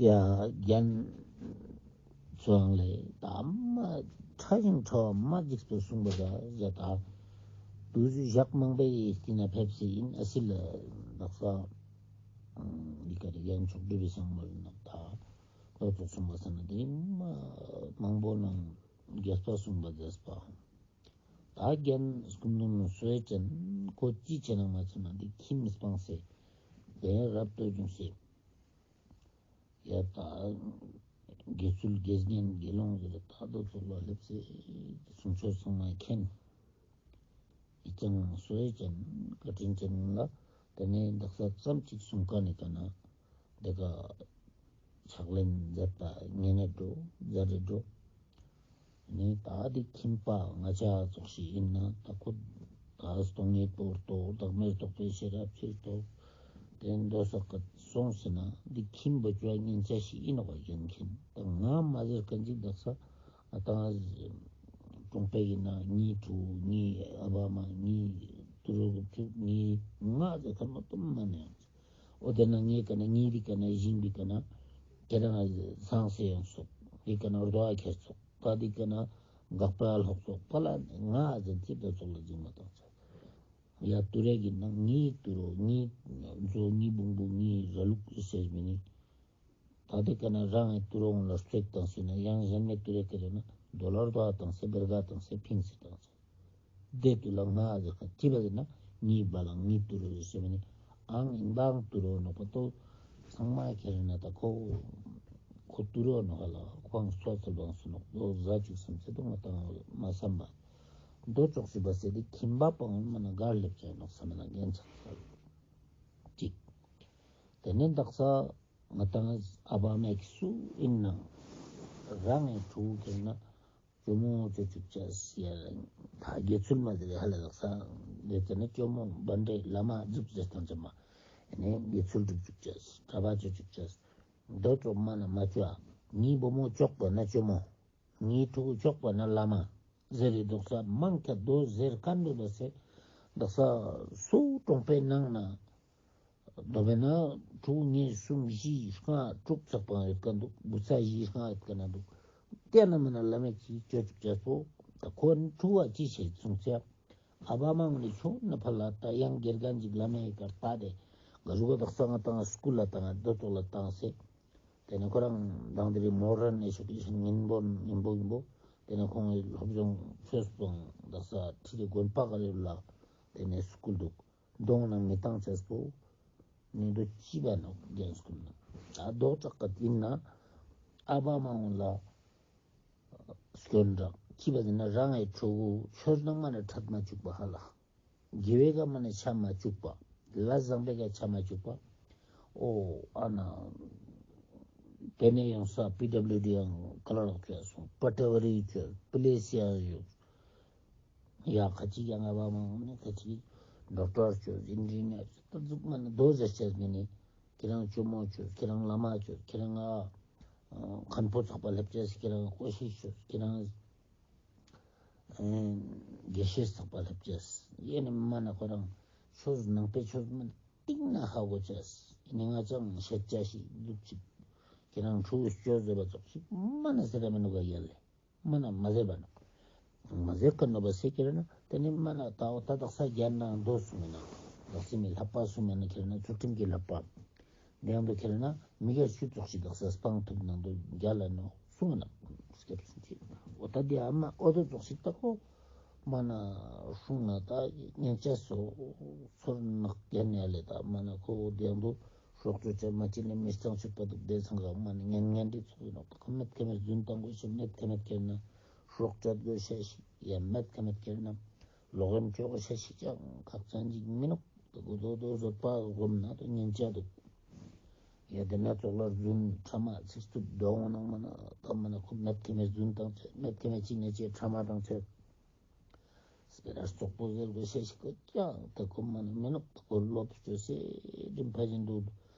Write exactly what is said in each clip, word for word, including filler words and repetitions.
ཡ་རྒན་ཚོའང་ལེ་ད་མ་ཕྲ་ཞིང་ཕྲ་བ་མ་འཇིགས་པ་གསུངས་པ་ད་ཡ་ད་དུས་ཞག་མང་པོའི་རྩིས་ན་ཕེབས་སེ་ཡིན་ཨ་སི་ལ་དག་ས་འདི་ག་རེ་རྒན་མཆོག་སྒྲུབ་པའི་སང་མོལ་ན་ད་ལོ་ཚོགས་གསུངས་པ་ས་ན་དེ་མ་མང་པོ་ནང་རྒྱས་པ་གསུངས་པ་མཛད་པ། ད་རྒན་སྐུ་མདུན་ལ་གསོལ་ཅན་ཁོ་ཅི་བྱེད་ན་མ་བྱེད་ན་འདི་ཁྱིམ་སྤངས་སེ་དེ་རབ་ཏུ་བྱུང་སེ་ཡ་ད་དགེ་ཚུལ་དགེ་བསྙེན་དགེ་སློང་ཟེར་ད་དོ་ཚོགས་ལ་སླེབས་སེ་གསུང་ཆོས་ཚང་མ་མཁྱེན། ཡིད་ཅན་གསོལ་ཅན་བཀའ་དྲིན་ཅན་ལ་དེ་ནས་འདག་ས་ཙམ་ཅིག་གསུང་ཀ་ནི་ཀ་ན་དེ་ཀ་ཕྱག་ལེན་མཛད་པ་ཉན་ནས་འགྲོ་མཛད་རེ་འགྲོ། ནི་ད་འདི་ཁྱིམ་པ་ང་ཅག་ཙོགས་ཤིག་ཡིན་ན་ད་ཁོ་ད་སྟོང་ཉིད་པོ་རྟོགས་བདག་མེད་རྟོགས་པའི་ཤེས་རབ་ཕྱིར་རྟོགས་དེ་འདོད་ས་ཀ་སོང་ཟེར་ན་འདི་ཁྱིམ་པ་ཅོ་ཉན་ཆ་ཞིག་ཡིན་ནོག་པ་རྒན་མཁྱེན། ད་ང་མ་ཟེར་ཁན་ཅིག་དག་ས་ང་ད་ང་གྲོང་པའི་ཡིན་ན་ངའི་ཕྲུ་གུ་ངའི་ཨ་བ་མ་ངའི་ཏུ་རུ་གུ་ཕྲུ་ངའི་ང་ཟེར་ཁན་མ་གཏོགས་མ་ནས་ཡང་། འོ་དེ་ན་ངའི་ཀ་ན་ངའི་རི་ཀ་ན་ཞིང་རི་ཀ་ན་ཁྱེད་རང་སངས་སེ་ཡོང་སོག་རི་ཀ་ན་རྡོ་ཨ་ཁྱེར་སོག་ད་རི་ཀ་ན་འགག་པ་ལྷོག་སོག་པ་ལ་ང་ཟེར་ཅི་ད་ཚོགས་ལ་འཇིགས་མ་བཏང་ཚེ། ཡ་ཏུ་རེ་གི་ན་ངའི་ཏུ་རོ་ངའི་མཛོ་ངའི་བུང་བུ་ངའི་ར་ལུག་ཟེར་མི་ནི། ད་དེ་ཀ་ན་རང་ངི་ཏུ་རོ་ལ་རྩེག་བཏང་སེ་ན་ཡང་གཞན་མའི་ཏུ་རེ་ཀ་རེ་ན་དོ་ལར་དོ་བཏང་སེ་བེར་ག་བཏང་སེ་ཕིང་སེ་བཏང་སེ། དེ་དུ་ལ་ང་ཟེར་ཁན་ཅི་བ་ཟེར་ན་ངའི་བ་ལང་ངའི་ཏུ་རོ་ཟེར་མི་ནི་ཨང་ཨིན་པའང་ཏུ་རོ་ནོག་པ་ཏོ། ཚང་མ་ཁྱེར་ན་ད་ཁོ་ཁོ་ཏུ་རོ་ནོག་ལ་ཁོང་སོ་ཚོ་བང་སུ་ནོག་ཏོ་ཟ་ཅིག་སམ་ཚེ་དུ་ང་ཏང་མ་བསམ་པ། མདོ་ཅོག་ཞིག་པ་ཟེར་ཏེ་ཁྱིམ་པ་པང་མ་ན་གར་ལེབ་ཅེ་ནོག་བསམ་ན་རྒན་ཆགས་ཅིག་དེ་ནས་དག་ས་ང་ཏང་ཨ་བ་མ་ཁྱེར་སུ་ཨིན་ན་རང་ངི་ཕྲུ་གུ་ཁྱེར་ན་ཇོ་མོ་ཅོ་ཅུག་ཅེས་ཡ་ད་དགེ་ཚུལ་མ་ཟེར་ཧ་ལ་དག་ས་དེ་ཙ་ན་ཇོ་མོ་བན་དེ་བླ་མ་ཟུག་ཟེར་དང་ཙམ་མ་ནས་དགེ་ཚུལ་སྒྲུབ་ཅུག་ཅེས་གྲྭ་པ་ཅོ་ཅུག་ཅེས་དོ་ཅོ་མ་ན་མ་ཅོ་ཨ་ངའི་བུ་མོ་ཅོག་པ་ན་ཇོ་མོ། ངའི་ཕྲུ་གུ་ཅོག་པ་ན་བླ་མ་ཟེར་རེ་དོག་ས་མང་ཁ་དོ་ཟེར་ཀ་འདོད་པ་ཟེར་དག་ས་སུ་གྲོང་པའི་ནང་ན་དོ་བེ་ན་ཕྲུ་གུ་ངའི་གསུམ་བཞི་ལྔ་དྲུག་ཚག་པ་ཡོད་ཀ་འདུག་བུ་ཚ་བཞི་ལྔ་ཡོད་ཀ་ན་འདུག་དེ་ན་མ་ན་བླ་མ་ཅིག་ཅོ་ཅུག་ཅེས་པོ་ད་ཁོ་ཕྲུ་གུ་ཅི་བྱེད་གསུངས་ཚེ་ཨ་བ་མ་ངོ་ནས་ཆུང་ན་ཕ་ལ་ད་ཡང་དགེ་རྒན་ཅིག་བླ་མའི་ཀར་ད་དེ་ག་རུ་ག་དག་ས་ང་ཏང་སྐུལ་ལ་ཏང་དོ་ཏོག་ལ་ཏང་སེ། དེ་ནས་ཁོ་རང་མདང་དེ་རིང་མོ་རན་ནས་ཤོག་གི་ཤིང་ཉིན་པོ་ཉིན་པོ་ཡིན་པོ། དེ་ནས་ཁོང་གི་སློབ་སྦྱོང་ཆོས་སྤོང་དག་ས་ཁྲི་དེ་དགོན་པ་ག་རེ་ལ་དེ་ནས་སྐུལ་འདུག་གདོང་ནང་མི་བཏང་ཆས་པོ་ནི་འདུག་ཅི་བ་ནོག་རྒན་སྐུལ་ན་ད་རྡོག་ཅག་ག་ཡིན་ན་ཨ་བ་མ་འོང་ལ་སྐྱོན་རག་ཅི་བ་ཟེར་ན་རང་ངི་ཕྲུ་གུ་ཆོས་ནང་མ་ནས་ཁྲབ་མ་བཅུག་པ་ཧ་ལ། དགེ་བའི་ཀ་མ་ནས་ཆ་མ་བཅུག་པ། ལ་བཟང་པའི་ཀ་ཆ་མ་བཅུག་པ། ཨོ་ཨ་ན། དེ་ནས་ཡང་ས་པི་ཌབ་ལིའུ་ཌི་ཡང་ཀ་ལ་རག་ཆོས་སོང་། པ་ཊ་ཝ་རི་ཆོས། པུ་ལིས་ཡང་ཡོད། ཡ་ཁ་ཅིག་ཡང་ང་བ་མང་ནས་ཁ་ཅིག་ཌོག་ཊར་ཆོས་ཨིན་ཇི་ནི་ཡར་ཆོས་ད་ཟུག་མ་ནས་དོ་ཟེར་ཆས་མི་ནི། ཁྱེད་རང་ཇོ་མོ་ཆོས། ཁྱེད་རང་བླ་མ་ཆོས། ཁྱེད་རང་ང་མཁན་པོ་ཚག་པ་ལེབ་ཆས། ཁྱེད་རང་ཀོ་ཤིས་ཆོས། ཁྱེད་རང་དགེ་བཤེས་ཚག་པ་ལེབ་ཅེས། ཡེ་ནི་མ་ན་ཁོ་རང་ཆོས་ནང་པའི་ཆོས་མ་ཏིང་ན་ཧ་གོ་ཅེས། ཡེ་ནི་ང་ཅང་ཤེད་ཅ་ཞིག་འདུག་ཅིག་ཁྱེད་རང་ཕྲུ་གུ་སྐྱོ་ཟེར་བ་ཙོགས་ཤིག་མ་ན་ཟེར་ར་མི་ནུག་ག་ཡ་ལེ། མ་ན་མ་ཟེར་བ་ནོག་མ་ཟེར་ཁ་ནོ་བ་ཟེར་ཁྱེར་ན་དེ་ནི་མ་ན་ད་འོ་ད་དག་ས་རྒྱ་ནང་མདོ་གསུངས་མི་ན་དག་ས་མི་ལྷ་པ་གསུངས་མི་ན་ཁྱེར་ན་ཚུལ་ཁྲིམས་ཀྱི་ལྷ་པ། དེ་ཡང་དུ་ཁྱེར་ན་མི་དགེ་བཅུ་ཙོགས་ཤིག་དག་ས་སྤང་ཐུབ་ནང་དུ་རྒྱ་ལ་ནོ་གསུང་ན་སྐྱབས་སུ་མཆི། འོ་ད་དེ་ཨ་མ་འོ་དོ་ཙོགས་ཤིག་ད་ཁོ་མ་ན་སྲུང་ན་ད་ཉན་ཆ་སོ་ཚོར་ནག་རྒྱ་ནས་ལེ། ད་མ་ན་ཁོ་དེ་ཡང་དུ་སྲོག་གཅོད་ཆ་མ་ཅི་ནས་མི་གཙང་ཆུད་པ་འདུག་དེ་ཚང་ག་མ་ན་ཉན་ཉན་དེ་ཚོགས་ཡིན་ནོག་ད་ཁོ་མེད་ཁེ་མེད་རྫུན་བཏང་དགོས་ཤེས། མེད་ཁེ་མེད་ཁྱེར་ན་སྲོག་གཅོད་དགོས་ཤེས་ཤིག་ཡ་མེད་ཁེ་མེད་ཁྱེར་ན་ལོག་གཡེམ་ཅོ་དགོས་ཤེས་ཤིག་ཅང་ཁག་ཅན་ཅིག་མི་ནུག་དུ་གུ་དོ་དོ་བཟོད་པ་སྒོམ་ན་དུ་ཉན་ཆ་འདུག་ཡ་དེ་ན་ཙོགས་ལ་རྫུན་ཕྲ་མ་ཚིག་རྩུབ་འདོང་ནང་མ་ན་ད་མ་ན་ཁོ་མེད་ཁེ་མེད་རྫུན་བཏང་ཆེ། མེད་ཁེ་མེད་ཅིག་ནས་ཅེ་ཕྲ་མ་བཏང་ཆེ། སྤེ་ར་རྩོག་པོ་ཟེར་དགོས་ཤེས་ཤིག་གོ་ཀྱང་ད་ཁོ་མ་ན་མི་ནུག་ད་ཁོ་ལོབས་ཅོ་སེ་རིམ་ཕ་བཞིན་དུ་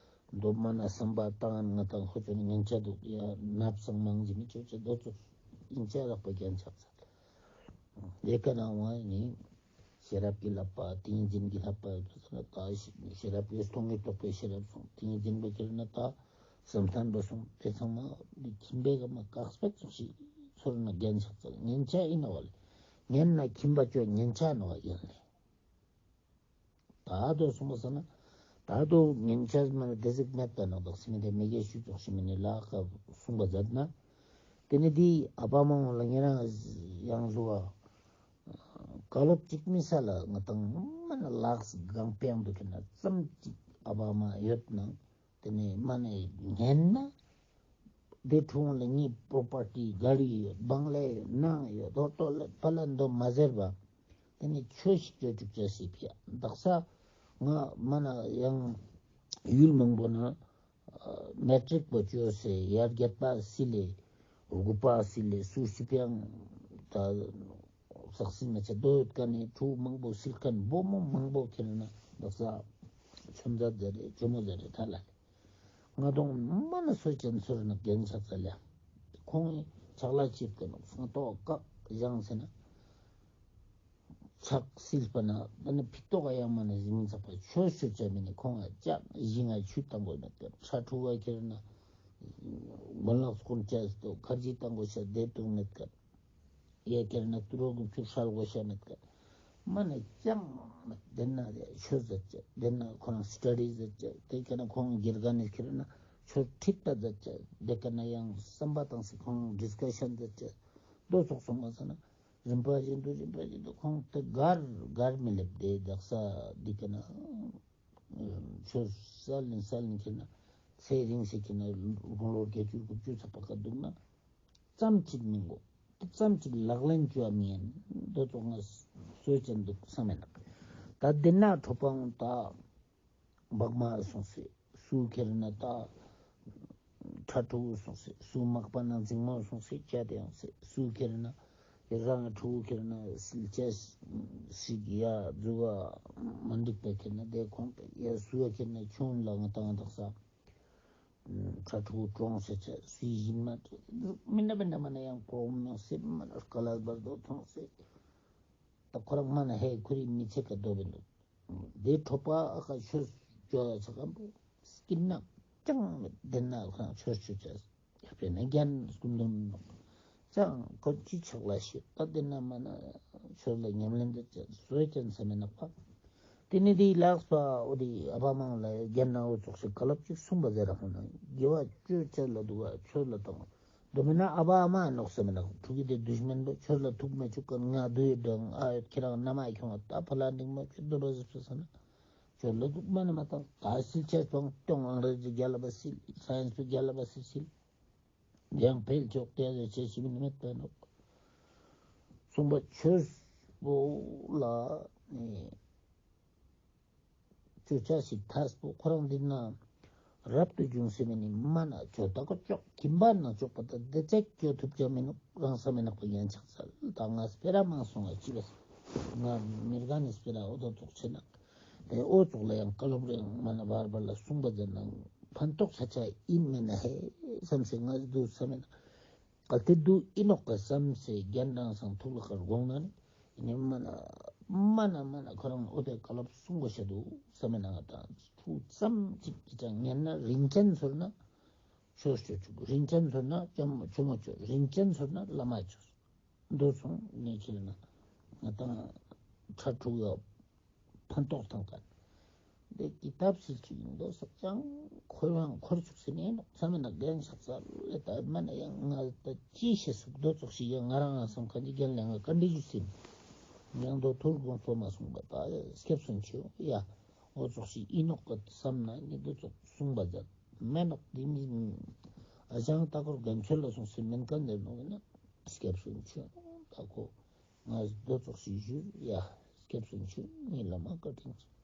འདོད་མ་ན་བསམ་པ་བཏང་ང་ད་ཁོ་ཅོ་ནི་ཉན་ཆ་འདུག་ཡ་ནབ་སང་མང་ཇི་མི་ཅོ་ཆེ་དོ་ཙོགས་ཉན་ཆ་རག་པ་རྒྱན་ཆགས་ཚར། ལས་ཀ་ནང་བ་ནི་ཤེས་རབ་ཀྱི་བསླབ་པ་ཏིང་འཛིན་གྱི་བསླབ་པ་ཡོད་པ་ཟེར་ན་ད་ཤེས་རབ་ཀྱི་སྟོང་ཉིད་རྟོགས་པའི་ཤེས་རབ་སོང་། ཏིང་འཛིན་པ་ཁྱེར་ན་ད་ བསམ་གཏན་པོ་སོང་། དེ་ཚང་མ་འདི་ཁྱིམ་པའི་ག་མ་དཀགས་པ་ཙོགས་ཤིག་ཚོར་ན་རྒན་ཆགས་ཚར། ཉན་ཆ་ཨིན་ནོག་ལེ། ཉན་ན་ཁྱིམ་པ་ཅོ་ཉན་ཆ་ནོག་ཡིན་ལེ། ད་དོ་སོང་པ་ས་ན་ད་དོ་ཉན་ཆ་མ་ན་དེ་ཟིག་མེད་པ་ནོག་དག་སེ་ནི་དེ་མི་དགེ་བཅུ་ཙོགས་ཤིག་མ་ནི་ལ་ཁ་གསུངས་པ་མཛད་ན། དེ་ནི་དེ་ཨ་ཕ་མ་ལ་ཉེ་རང་ཡང་ལུ་བ་བཀའ་སློབ་ཅིག་མི་ས་ལ་ང་དང་མ་ན་ལགས་གང་པའང་དུ་ཁེ་ན་ཙམ་ཅིག་ཨ་ཕ་མ་ཡོད་ན། དེ་ནས་མ་ནས་ཉན་ན། དེ་འཁྲུངས་ལ་ངའི་པྲོ་པར་ཊི་ག་རི་ཡོད། བང་ལེ་ཡོད། ནང་ཡོད། ཧོ་ཏོ་ལེ་ཕ་ལ་འདོ་མ་ཟེར་བ། དེ་ནས་ཆོས་ཤིག་ཅོ་ཅུག་ཅེས་སི་ཕི་ཡ་དག་ས་ང་མ་ན་ཡང་ཡུལ་མང་པོ་ན་མེ་ཊྲིག་པོ་ཅོས་སེ་ཡར་རྒྱད་པ་སི་ལེ་དགུ་པ་སི་ལེ་སུ་སི་ཕིའང་ད་སག་སི་མེ་ཆ་དོ་ཡོད་ཀ་ནི་ཕྲུ་མང་པོ་སིལ་ཁན་བུ་མོ་མང་པོ་ཁྱེར་ན་དག་ས་ཆོན་ཛད་ཟེར་རེ་ཇོ་མོ་ཟེར་རེ་ཐ་ལ་ལེ། ང་དང་མ་ན་སོ་ཅན་ཚོར་ན་རྒན་ཆགས་ཚར་ལེ། ཁོང་ངི་ཕྱག་ལས་བྱེད་ཀྱི་ནོག་སང་ཏོག་བཀག་བཞེངས་ཟེར་ན། ཕྱག་སིལ་པ་ན་ད་ནི་ཕི་ཏོག་ག་ཡང་མ་ན་ཟིན་ཚག་པ་ཆོས་ཆོས་ཅ་མི་ནི་ཁོང་ང་ཅག་ཞིང་ང་ཆུ་བཏང་དགོས་མེད་ཀ། ཁྲ་ཕྲུག་ག་ཁྱེར་ན་མགོ་ལག་སྐོར་ཅ་ཟེར་དོ་ཁར་ཇི་བཏང་དགོས་ཤ་བསྡད་དུག་མེད་ཀ། ཡ་ཁྱེར་ན་ཏུ་རོ་གུ་ཁྱུར་ཧྲལ་དགོས་ཤ་མེད་ཀ། མ་ན་ཅང་མེད། དེ་ན་ཆོས་ཟེར་ཅེ། དེ་ན་ཁོ་རང་སི་ཊ་ཌི་ཟེར་ཅེ། དེ་ཁྱེར་ན་ཁོང་དགེ་རྒན་ནི་ཁྱེར་ན་ཆོས་ཁྲིད་ད་ཟེར་ཅེ། དེ་ཁྱེར་ན་ཡང་བསམ་པ་བཏང་སེ་ཁོང་ཌིས་ཀ་ཤན་ཟེར་ཅེ། དོ་ཙོགས་སོང་པ་ས་ན་རིམ་པ་བཞིན་དུ་རིམ་པ་བཞིན་དུ་ཁོང་དེ་གར་གར་མི་ལེབ་དེ་དག་ས་འདི་ཁྱེར་ན་ཆོས་སལ་ལིན་སལ་ལིན་ཁྱེར་ན་ཚེ་རིང་སེ་ཁྱེར་ན་དགུང་ལོ་བརྒྱད་ཅུ་དགུ་བཅུ་ཚབ་པ་ཀ་འདུག་ན། ཙམ་ཅིག་མི་དགོས། ཙམ་ཅིག་ལག་ལེན་ཅོ་མི་ཡན་དོ་ཙོགས་ང་སོ་ཅན་འདུག་བསམ་མེད་ནོག། ད་དེ་ན་ཁྲོ་པའང་ད་བག་མ་སོང་སེ་སུ་ཁྱེར་ན་ད་ཁྲ་ཕྲུག་སོང་སེ་སུ་མག་པ་ན་འཛིང་མོ་སོང་སེ་ཅ་དེ་ཡོང་སེ་སུ་ཁྱེར་ན་ཡ་རང་ཕྲུ་གུ་ཁྱེར་ན་སིལ་ཅ་ཞིག་ཡ་རྫུ་བ་མ་འགྲིག་པ་ཁྱེར་ན་དེ་ཁོང་པ་ཡ་སུ་ཡ་ཁྱེར་ན་ཆུང་ལ་ང་དང་དག་ས། ཁྲ་ཕྲུ་གུ་གྲོངས་སེ་ཆ་སུའི་ཡིན་མ་མི་འདྲ་མི་འདྲ་མ་ན་ཡང་གོ་མ་སེ་མ་ན་དཀའ་ལས་བར་དོ་མཐོང་སེ། ད་ཁོ་རང་མ་ན་ཧེ་ཁོ་རི་མི་ཚེ་ཀ་དོ་བིན་འདུག། དེ་ཁྲོ་པ་ཨ་ཁ་ཆོས་ཅོ་ཡ་ཆ་ཁན་པོ་སྐྱིད་ན་ཅང་མེད། དེ་ན་ཁོ་རང་ཆོས་ཅོ་ཅེས་ཡ་དཔེར་ན་རྒན་སྐུ་མདུན་ནོག། ཅང་ཁོ་ཅི་ཕྱག་ལས་ཤེས། ད་དེ་ན་མ་ན་ཆོས་ལ་ཉམས་ལེན་དེ་ཅན་སོ་ཅན་ས་མེད་ནག་པ། དེ་ནི་དེའི་ལགས་པ་འོ་དེ་ཨ་ཕ་མང་ལ་རྒན་ན་འོ་ཙོགས་ཤིག་བཀའ་སློབ་ཅིག་གསུངས་པ་ཟེར་ར་ཧོ་ན་དགེ་བ་ཅོ་ཅེས་ལ་འདུག་ག་ཆོས་ལ་བཏང་། མདོ་མེད་ན་ཨ་ཕ་ཨ་མ་ནོག་ས་མེད་ནག། ཕྲུ་གུ་དེ་དུཤ་མན་པོ་ཆོས་ལ་ཐུག་མ་ཅུག་ག་ང་དུ་ཡོད་དང་ཨ་ཡོད་ཁྱེད་རང་ན་མ་ཁྱོང་ད་ཕ་ལ་འདིང་མ་ཁྱོད་དུ་རོ་ཟིབ་ས་ན་ཆོས་ལ་ཐུག་མ་ན་མ་བཏང་། ག་སིལ་ཆ་ཅོང་ཅོང་ཨང་རེ་ཟི་རྒྱལ་ལ་བ་སིལ། སའེན་སི་པའི་རྒྱལ་ལ་བ་སིལ་སིལ། ཡང་འཕེལ་ཆོག་དེ་ཟེར་ཆེ་ཞིག་མི་མེད་པ་ནོག། གསུངས་པ་ཆོས་པོ་ལ་ནི་ཅོ་ཅེས་ཤིག་ཐས་པོ་ཁོ་རང་འདི་ན་རབ་ཏུ་བྱུང་སེ་མི་ནི་མ་ན་ཅོ་ད་ཀོ་ཅོག་ཁྱིམ་པ་ན་ཅོག་པ་ད་དེ་ཚེག་ཅོ་ཐུབ་ཅ་མི་ནོག། རང་ས་མེད་ནག་པ་ཡན་ཆགས་ཚར། ད་ང་སྤེ་ར་མང་སོང་བ་ཅི་བས། ང་མི་རྒན་ནི་སྤེ་ར་འོ་དོ་ཙོགས་ཆེ་ནག། དེ་འོ་ཙོགས་ལ་ཡང་བཀའ་སློབ་རེ་མ་ན་བར་བར་ལ་གསུངས་པ་ཟེར་ན་ཕན་ཐོགས་ཆ་ཆ་ཨིན་མེད་ན་ཧེ་བསམ་སེ་ང་འདུག་ས་མེད་ནག། གལ་ཏེ་འདུག་ཨིན་ནོག་ག་བསམ་སེ་རྒན་རང་སང་ཐུགས་ལ་ཁར་དགོངས་ན་ནི་ཨིན་ནི་མ་ན་མ་ན་མ་ན་ཁོ་རང་འོ་དེ་བཀའ་སློབ་གསུང་དགོས་ཤ་འདུག་བསམ་མེད་ན་ང་དང་ཐུགས་ཙམ་ཅིག་གི་ཅང་ཉན་ན་རིན་ཆེན་ཚོར་ན་ཆོས་ཅོ་ཅུག། རིན་ཆེན་ཚོར་ན་ཅོ་མོ་ཅོ་མོ་ཅོ། རིན་ཆེན་ཚོར་ན་བླ་མ་ཅོ། འདུག་སོང་ནས་ཁྱེར་ན་ང་དང་ཁྲ་ཕྲུག་ཡོད། ཕན་ཐོགས་ཐང་ཀ་དེ་ཀི་ཏབ་སིལ་ཅིག་ཡིན་དོ་ས་ཅང་འཁོར་བའང་འཁོར་ཅུག་སེ་ནས་ནོག་བསམ་མེད་ན་རྒན་ཆགས་ཚར་ལེ། ད་མ་ན་ཡང་ང་ད་ཅི་ཤེས་སུག་དོ་ཙོགས་ཤིག་ཡང་ང་རང་ང་བསམ་ཁན་གྱི་རྒན་ལས་ང་བཀའ་འདྲི་ཞུ་སེ་ཡང་དོ་ཐུར་དགོངས་སོ་མ་གསུངས་པ་ད་སྐྱབས་སུ་མཆིའོ་ཡ། འོ་ཙོགས་ཤིག་ཨིན་ནོག་ག་བསམ་ན་ནི་དོ་ཙོགས་གསུངས་པ་ཛད་མེད་ནོག། དེ་མི་ཨ་ཞང་ལྟ་སྐོར་རྒན་ཆོས་ལ་སོང་སེ་མེན་ཁན་ནི་ནོག་ན་སྐྱབས་སུ་མཆིའོ་ད་ཁོ་ང་དོ་ཙོགས་ཤིག་ཞུ་ཡ། སྐྱབས་སུ་མཆིའོ་ངའི་བླ་མ་བཀའ་དྲིན་ཆེ།